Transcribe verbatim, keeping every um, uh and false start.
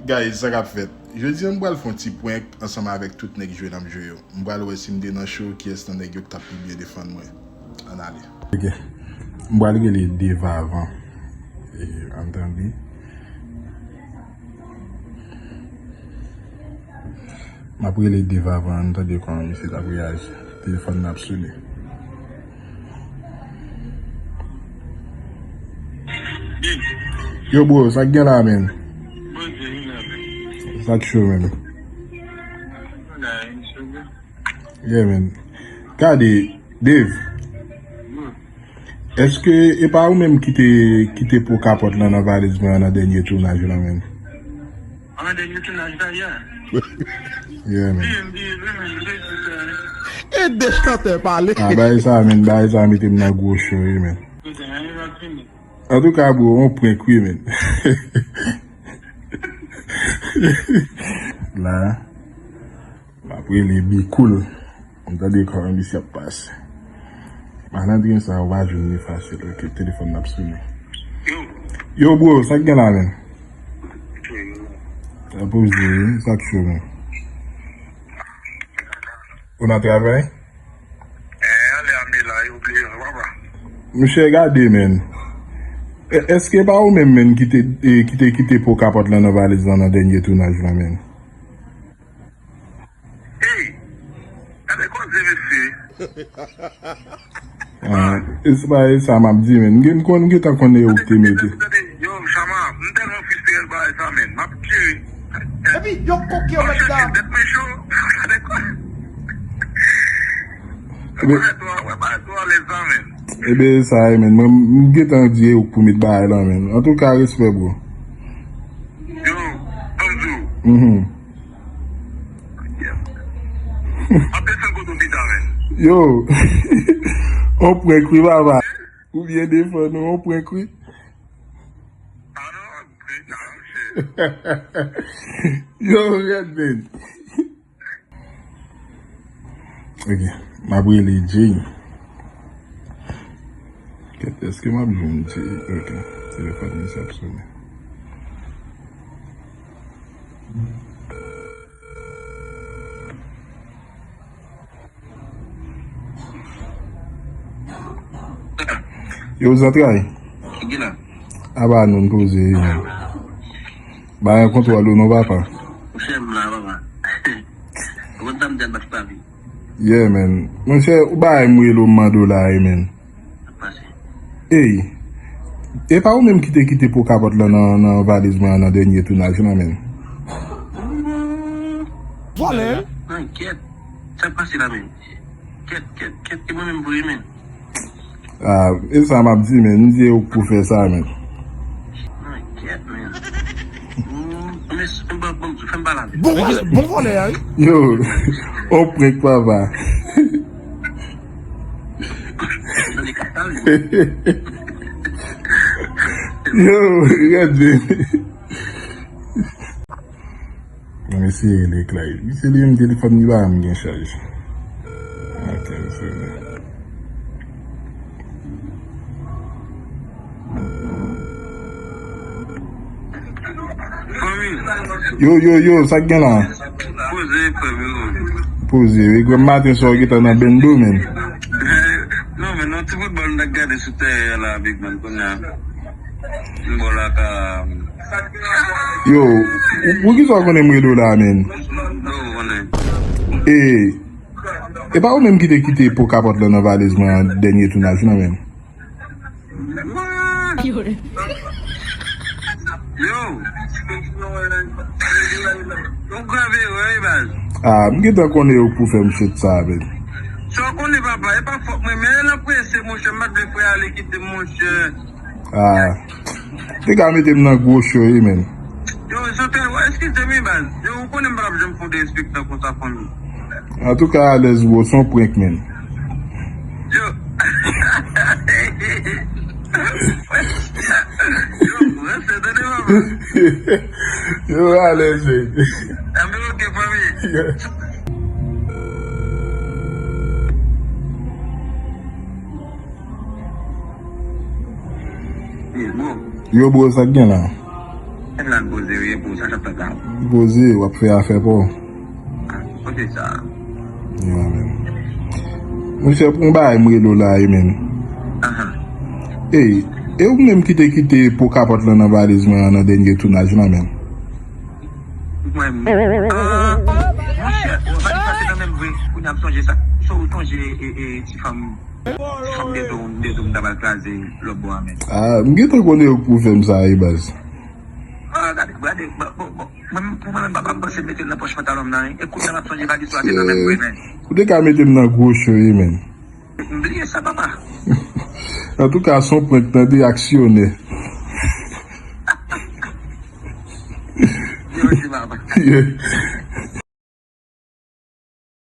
Guys, sa k ap fèt? Jodi a, m pral fè yon ti prank ansanm avèk tout nèg jwe n ap jwe yo. M pral wè si m te nan cho, kiyès nan nèg yo k t ap pi byen defann mwen. Ann ale. Ok. M pral rele Dave avan. E, ann tande. M ap rele Dave avan, ann tande kòman misye t ap reyaji. Telefòn nan ap sone. Yo, bro, sa k gen la, men? Sa k cho, men? Yeah, men. Gade, Dave. Èske e pa ou menm ki te, ki te po kapòt lan nan valiz mwen an nan dènye tounaj lan, men? An nan dènye tounaj la, yeah. Yeah, men. E de chantè pale. Ah, bagay sa, men, bagay sa mete m nan gwo cho, wi, men. Antouka, bro, on prank, wi, men. La, m ap rele Be Cool. M tande kòman misye ap pase. Malandren sa, ou pa jwenn li fasil, ok, telefòn nan ap sone. Yo. Yo, bro, sa k gen la, men? Sa poze, wi, sa k cho, men? Ou nan travay? Eh, ale a me la, yo bliye, papa. Monchè, gade, men. E, èske pa ou menm, men, ki te, e, ki te kite po kapòt lan nan valiz lan nan dènye tounaj lan, men? Ey! Gade koze, mesye! Ah, e se pa e sa m ap di, men. M gen, m konn, m gentan konnen ou te mete. Yo, Chama, m tèlman fristre bagay sa, men. M ap tire. Epi, yo koke yo mèt la. Tèt mwen cho. Gade kwa. Ebe, bagay to, wè bagay to alèz la, men. Ebe, sa ye, men. Mwen, m gentan di e ou k pou met bagay lan, men. Antouka, respè, bro. Yo, ban m di w. Mhm. Anpil san kote w pita, men. Yo, on prank wi, papa. Ou byen defann ou, on prank wi. Ah non, pita, monchè. Yo, rèd, men. Ok, m ap rele Jay. Kèt, èske m ap jwenn Jay? Ok, telefòn misye ap sone. Yo, zantray. Ki gen la? Aba nou, n poze, men. Ba yon kontwòl ou non, papa. Monchè, m la, papa. Ou konn sa m di al bat pa vi. Yeah, man. Monchè, ou bay m rele w m mande w la, wi, man. Ey, e pa ou menm ki te kite po kapòt lan nan, nan valiz mwen an nan dènye tounaj lan, man? Vòlè! Nan kèt. Sa k pase la, man? Kèt, kèt, kèt, e mwen menm vre, man. Ah, e sa m ap di, man. M di e ou k pou fè sa, man. Nan kèt, man. Bon, bon, bon, fè m pale avè l. Bon vòlè, bon vòlè a, wi. Yo, on prank, papa. Yo, gade. Mwen eseye rele Clay. Misye li menm telefòn li pa janm gen chaj. Ok, misye. Yo, yo, yo, sa k gen la? Poze, frè m, yo. Poze, wi. Granm maten sa w gentan nan bendo, menm. Non, men, non, ti foutbòl m t ap gade sou tèren an la, big man, kounye a. M bò la ka. Yo, ou, ou kisa w konnen m rele w la, menm? Non, ou konnen. E, e pa ou menm ki te kite po kapòt lan nan valiz mwen an dènye tounaj, non, menm? Yo! Ou grave, wi, baz. Ah, m gentan konnen yo pou fè m chet sa, men. Sa w konnen, papa, e pa fòt mwen, men lè l ap prese, monchè, m pa t vle frè a ale kite m, monchè. Ah. Te ka mete m nan gwo cho, wi, men. Yo, Zantray, eskize m, wi, baz. Yo, ou konnen m pa t ap janm fè w derespektan konsa, fanmi. Antouka, alèz, bro, se yon prank, man. Yo. Yo, respè, tande, papa. Yo, alèz, man. Anben, ok, fanmi. Yeah. Yo, bro, sa k gen la? Mèt la n poze wi pou sa k ap fèt la. Poze, w ap fè afè pa w. Kote sa? Ya, men. Monchè, pou yon bagay m rele w la, wi, men. Ey, e ou menm ki te kite po kapòt lan nan valiz mwen an nan dènye tounaj lan, men? Mwen, ah, monchè, valiz la te nan men m vre. Kounye a m sonje sa. So, ou sonje, e, e, ti fanm, ti fanm de zo, de zo m ta pral kraze lòt bò a, men. Ah, m gentan konnen ou k pou fè m sa, wi, baz. Ah, gade, gade, bon, bon, bon. Mwen, pou mwen menm, papa, m panse mete l nan pòch pantalon m nan, wi. E kounye a m ap sonje valiz la te nan men m vre, men. Ou te ka mete m nan gwo cho, wi, men. M bliye sa, papa. Antouka, se yon prank, tande, aksyonè. Yo, di papa. Yeah.